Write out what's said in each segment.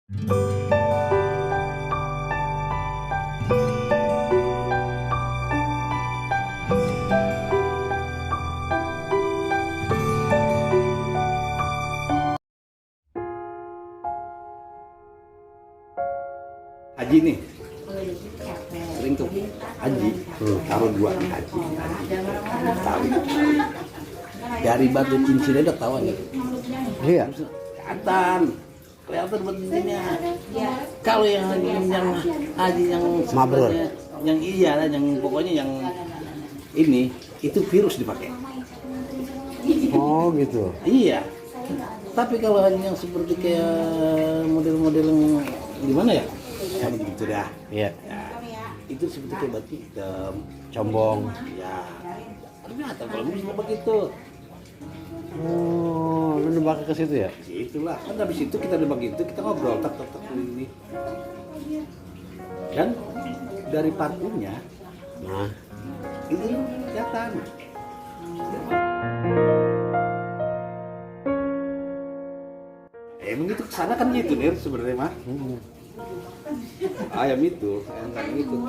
Haji nih, sering tuh haji, taruh dua nih haji. Tahu. Dari batu cincinnya udah tahu nih. Iya. Kelihatan bentuknya. Kalau yang haji yang Mabrur. yang iya lah, yang pokoknya yang ini itu virus dipakai. Oh gitu. Iya. Tapi kalau haji yang seperti kayak model-model yang gimana ya? Ya begitu dah. Iya. Ya, itu seperti kayak batu hitam, Combong. ya. Ternyata kalau bisa begitu. Oh, lu nembak ke situ ya? Itulah, kan habis itu kita udah begitu, kita ngobrol tak ini. Dan dari parfumnya, Nah, itu kelihatan. Emang itu kesana kan gitu nih sebenarnya mah. Ayam itu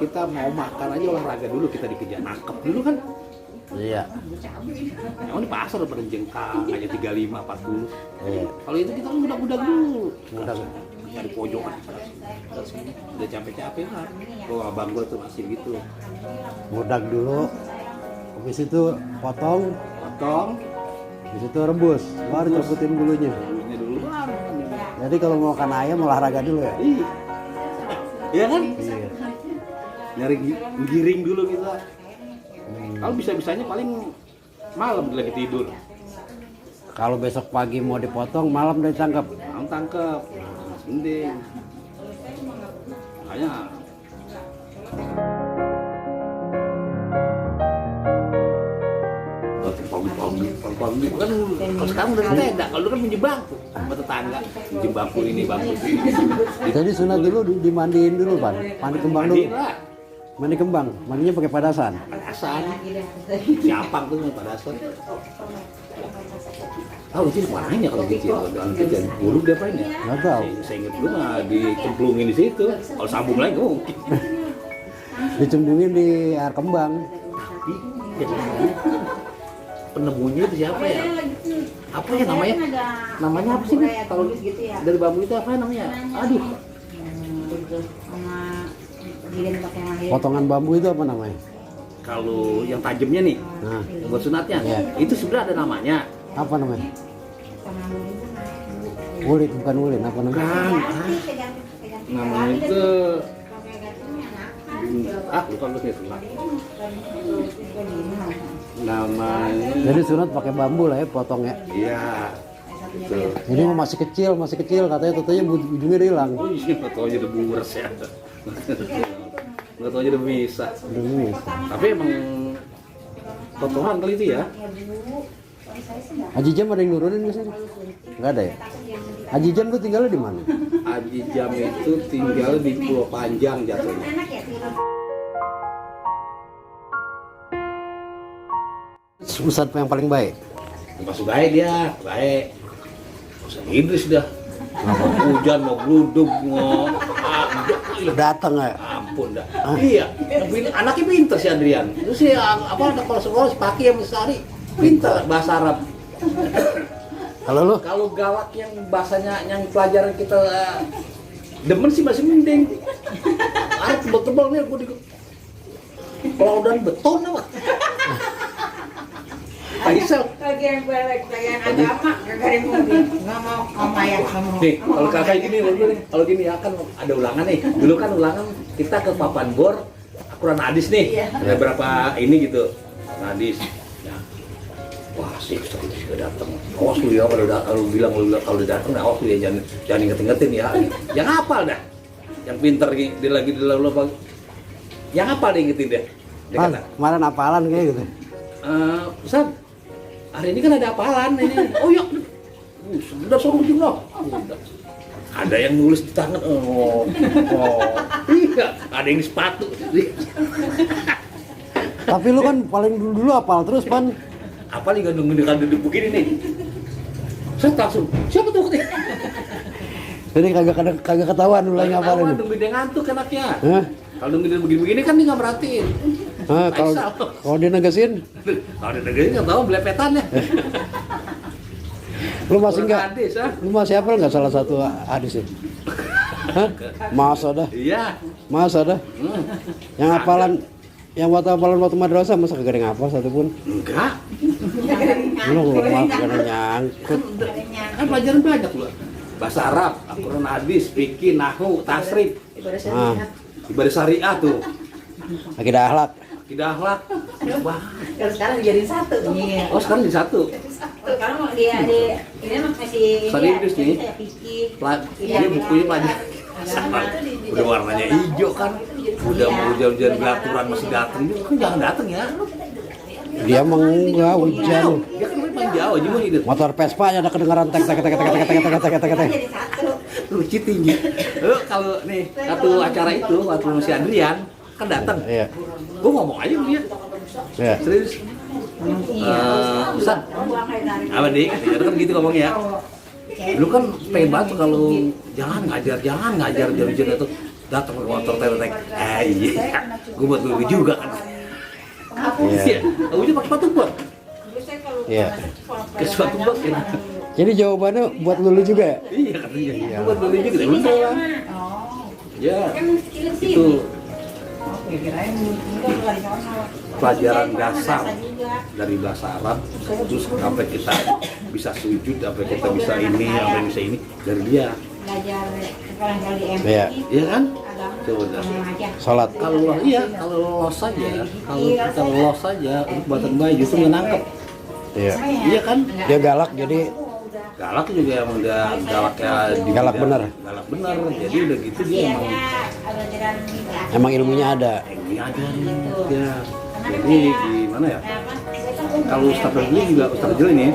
kita mau makan aja olahraga dulu, kita dikejar nangkep dulu kan. iya. Emang di pasar udah pada jengkang aja 35, 40. Iya. Kalau itu kita kan budak-budak dulu. Budak. Dari pojokan udah capek-capek kan. Oh abang gua tuh masih gitu. Budak dulu. Habis itu potong, habis itu rebus, baru ceputin bulunya. Dulunya dulu baru. Jadi kalau mau makan ayam olahraga dulu ya? Iya. Iya kan? Iya. Nyari giring dulu kita. Kalau bisa-bisanya paling malam lagi tidur. Kalau besok pagi mau dipotong, malam udah ditangkap. Malam tangkep. Mending. Makanya pagi kan kalau sekarang udah tenda, kalau dulu kan minjem bangku sama tetangga, minjem bangku ini bangku ini. Jadi sunat dulu dimandiin dulu, Pan. Mandi kembang dulu. Mandiin lah, Mandi kembang. Mandinya pakai padasan. padasan, siapang tuh padasan. Tahu sih mananya kalau kecil, kalau kecil dulu dia apa ya? Nggak tahu. Saya ingat dulu mah dicemplungin di situ, kalau sambung lagi nggak mungkin. Dicembungin di air kembang. Penemunya itu siapa ya? Apa ya namanya? Namanya apa sih nih? Kalau dari bambu itu apa namanya? Aduh. Potongan bambu itu apa namanya? Kalau yang tajamnya nih, Nah, yang buat sunatnya, Iya. itu sebenarnya ada namanya. apa namanya? Ulin, bukan ulin, apa namanya? Kan, namanya itu lupa itu. Namanya. Jadi sunat pakai bambu lah ya potongnya. Iya. Itu. Ini mah masih kecil katanya tetenya ujungnya udah hilang. Oh iya, nggak tahu aja udah bures ya. Nggak tahu aja udah bisa. Udah bisa. Tapi emang potongan kali itu ya. Haji Jam ada yang nurunin di sini? Enggak ada ya? Haji Jam tuh tinggalnya di mana? Haji Jam itu tinggal di Pulau Panjang jatuhnya. Ustadz yang paling baik. Masuk baik dia, baik. Ustaz Idris dah. Mau hujan, mau gluduk, mau Datang ya? ampun dah. Iya, anaknya pinter si Adrian. Terus si apa ada kalau sekolah si Paki yang Sari pinter bahasa Arab. Kalau lu? Kalau galak yang bahasanya yang pelajaran kita demen sih masih mending. Arab tebel-tebel nih aku di pelaudan beton apa? Faisal. Bagian agama kagak dimungkin. Nggak mau sama ayah kamu. Nih, kalau kakak gini, kalau gini ya kan ada ulangan nih. Dulu kan ulangan kita ke Papan Bor, Quran hadis nih. Iya. Ada berapa ini gitu. Quran hadis. Nah, wah sih itu juga datang. Awas lu ya kalau bilang kalau datang, awas lu ya jangan inget-ingetin ya. Yang hafal dah. Yang pinter dia lagi di lalu apa? Yang hafal dia ingetin deh. Dia kata, Kemarin apalan kayak gitu. Ustaz, hari ini kan ada apalan ini. Oh iya. Sudah suruh juga. Ada yang nulis di tangan. Iya, ada yang di sepatu. Tapi lu kan paling dulu apal terus, Pan. Apa nih nunggu duduk begini nih? Saya langsung, siapa tuh? Jadi kagak ketahuan mulai ngapalin. Ketahuan nungguin dia ngantuk anaknya. Hah? Kalau nungguin dia begini-begini kan dia nggak merhatiin. Hah, kalau dia negesin, Kalau dia negeri nggak tahu belepetan ya. lu masih Kurang enggak? hadis, ah. Lu masih hafal nggak salah satu hadis ini? Hah? Masa dah, Iya. masa dah. Yang hafalan, yang waktu madrasah masa kagak ada yang hafal satupun. Enggak. Lu malah kagak ada nyangkut. Kan pelajaran banyak loh. Bahasa Arab, Al-Quran hadis, fikih, nahwu, tasrif, Nah, ibadah syariah tuh, akidah akhlak. akidah akhlak. Wah. Kalau sekarang dijadiin satu. Iya. Oh sekarang di satu. Sekarang mau dia di ini mah masih Serius nih. saya pikir. Ini bukunya pelajaran. Udah warnanya hijau kan. Udah mau hujan-hujan belaturan masih datang. Kan jangan datang ya. Dia emang enggak hujan. Dia kan paling jauh aja mau hidup. Motor Vespa ada kedengaran tek tek tek tek tek tek tek tek tek tek. Jadi satu. Lucu tinggi. Kalau nih satu acara itu waktu si Adrian kan datang. Iya. Gue ngomong aja sama dia. Iya. Serius. Ustaz, apa dik? Katanya kan gitu ngomongnya. Lu kan pengen banget kalau jangan ngajar jalan-jalan itu datang ke motor tek. Iya. Gue buat lu juga kan. Iya. Aku aja pakai sepatu bot. Iya. Ke sepatu bot kan. Jadi jawabannya buat lulu juga ya? Iya katanya. Gue buat lu juga. Bener lah. Ya. Itu pelajaran dasar dari bahasa Arab, terus sampai kita bisa sujud, sampai kita bisa ini, sampai bisa ini dari dia. Belajar sekarang kali Iya. Iya kan? Coba dah. Salat. Kalau lolos saja, kalau kita lolos saja untuk buatan bayi justru nggak nangkep. Iya. Iya kan? Dia galak jadi Galak juga emang udah galaknya di Galak bener. Galak bener. Jadi udah gitu dia emang ilmunya ada. diajarin ya. Jadi gimana ya? Kalau Ustaz Rajil juga Ustaz Rajil ini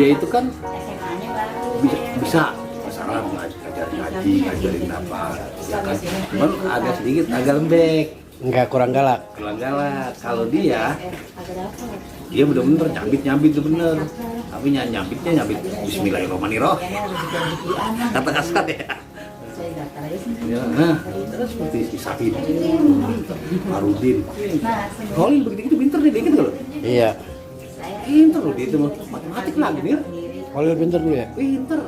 dia itu kan bisa Arab ngajarin apa ya kan? Cuman agak sedikit agak lembek. Enggak kurang galak. Kurang galak. Kalau dia bener-bener nyambit tuh bener. Tapi nyambitnya Bismillahirrahmanirrahim. Kata kasar ya. Ya, nah, terus seperti Isaid, Harudin. Kalau begitu pinter dia dikit loh. Iya. Pinter loh dia itu matematik lagi nih. Kalau pinter dulu ya? Pinter.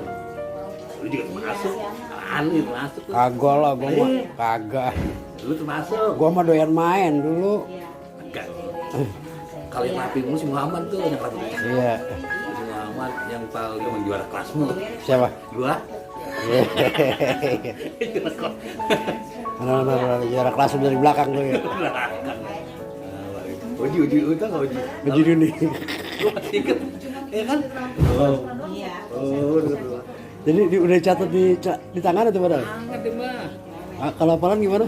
Lu juga termasuk. Aneh termasuk. Kagak lah, gua mah kagak. Lu termasuk. Gua mah doyan main dulu. Enggak. Kalau yang rapi dulu si Muhammad tuh yang rapi. Iya. Si Muhammad yang paling juara kelasmu. Siapa? Gua. Mana jarak kelas dari belakang tuh ya. Uji itu nggak uji. Uji dunia. Gua masih inget, ya kan? Oh. Jadi udah catat di tangan atau padahal? Sangat deh mah. Kalau hafalan gimana?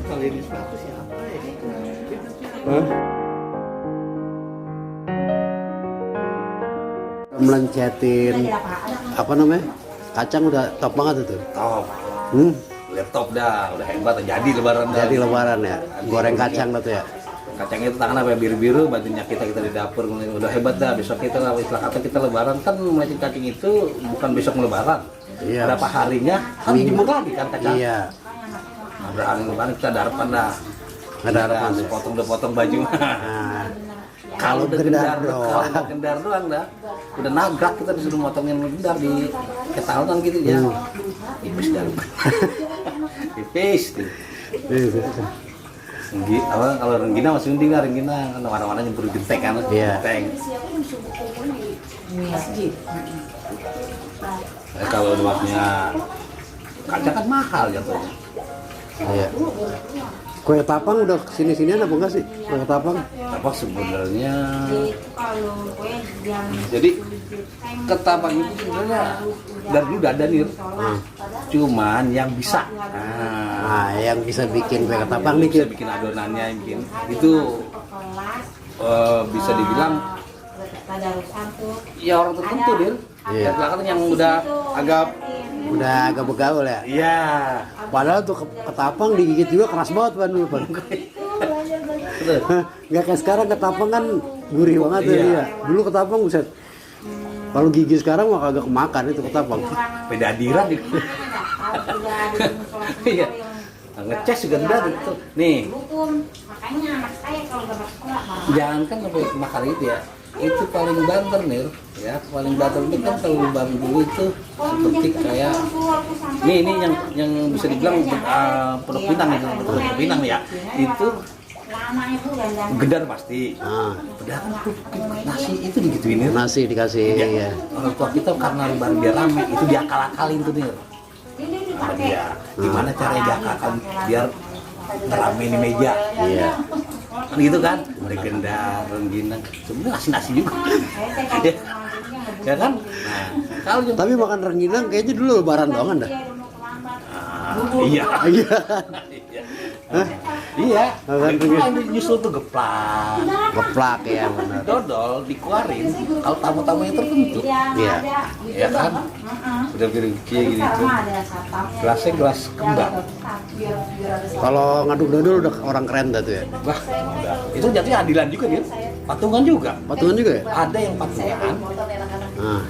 Kalau ini 100 siapa ya? Hah? Melencetin apa namanya? Kacang udah top banget itu. Top. Laptop dah, udah hebat, jadi lebaran dah. Jadi lebaran ya. Goreng kacang tuh ya. Kacangnya itu tangan apa biru-biru, bantunya kita di dapur, udah hebat dah. Besok kita lah, istilah kata kita lebaran kan melecet cacing itu bukan besok lebaran. Iya. Berapa harinya kan dijemur lagi kan kacang. Iya. Nah, berhari lebaran kita ada harapan dah. Ada harapan ya. Potong baju. Nah, Kalau udah gendar gendar doang dah. Udah nagrak kita disuruh motongin gendar di ketahuan gitu ya. Tipis dah. Tipis tuh. Kalau renggina masih mending lah, renggina kan warna-warnanya bergentek kan. Iya. Genteng. Kalau luasnya kacang kan mahal jatuhnya. Iya. Kue tapang udah kesini-sinian apa enggak sih? Kue tapang? Apa sebenarnya? Jadi ketapang itu sebenarnya dari dulu udah ada nih. Cuman yang bisa. Nah, yang bisa bikin kue ketapang nih, Bisa bikin adonannya, bikin itu bisa dibilang ya orang tertentu Dir. Iya. Belakang yang udah agak begaul ya. iya. Padahal tuh ketapang digigit juga keras banget kan dulu. Nggak kayak sekarang ketapang kan Gurih banget ya Iya. dia. Dulu ketapang buset. Kalau gigi sekarang mah kagak kemakan itu ketapang. Beda adiran nih. Iya. Nah, ngecas juga enggak gitu. Nih, Makanya anak saya kalau gak sekolah jangan kan sampai makan itu ya. Itu paling banter nih, ya paling banter itu kan kalau lubang dulu itu seperti kayak ini yang bisa dibilang Pondok Pinang itu, Pondok Pinang ya. Itu lamanya bu dan gedar pasti. Ah, Padahal kan tuh nasi itu digituin ya. nasi dikasih ya. Orang tua kita karena lebaran biar rame itu diakal-akalin tuh nih. Sama dia, gimana caranya diakal-akalin biar rame di meja. Iya. Kan gitu kan, bergendar, rengginang, sebenarnya nasi juga. Ya, ya kan? Nah, kalau yang Tapi makan rengginang kayaknya dulu lebaran doangan dah. iya. Iya. Hah? Iya. Makan Itu kan nyusul tuh geplak, Geplak ya benar. dodol dikeluarin. Kalau tamu-tamunya tertentu, Iya. ya kan? Udah piring kayak gitu. Gelasnya gelas kembang. Kalau ngaduk dodol udah orang keren dah tuh ya. Wah, udah. Itu jatuhnya adilan juga nih. Patungan juga. Patungan juga ya? Ada yang patungan, Nah,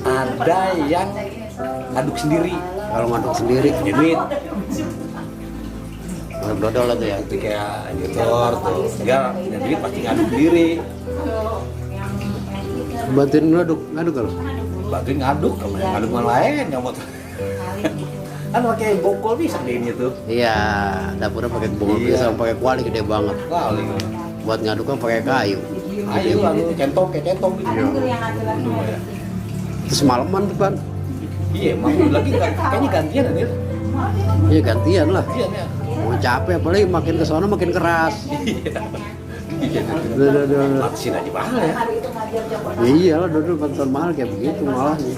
ada yang ngaduk sendiri. kalau ngaduk sendiri Punya duit. ngaduk dodol lah tuh ya. Itu kayak editor tuh. Dia punya duit pasti ngaduk sendiri. Bantuin ngaduk kalau. Bantuin ngaduk, ngaduk yang lain yang mau. Kan pakai bongkol bisa deh ini tuh. Iya, dapurnya pakai bongkol Iya. pisau, pakai kuali gede banget. Kali. Buat ngaduknya pakai kayu. Ayo lalu centong kayak centong gitu. Itu semalaman tuh Pan. Iya, mau lagi kayaknya gantian ya. Iya gantian lah. Iya, ya. Mau capek apalagi makin ke sana makin keras. Iya. Dodol. Batasin aja mahal ya. Ya iyalah dodol pantesan mahal kayak begitu malahnya.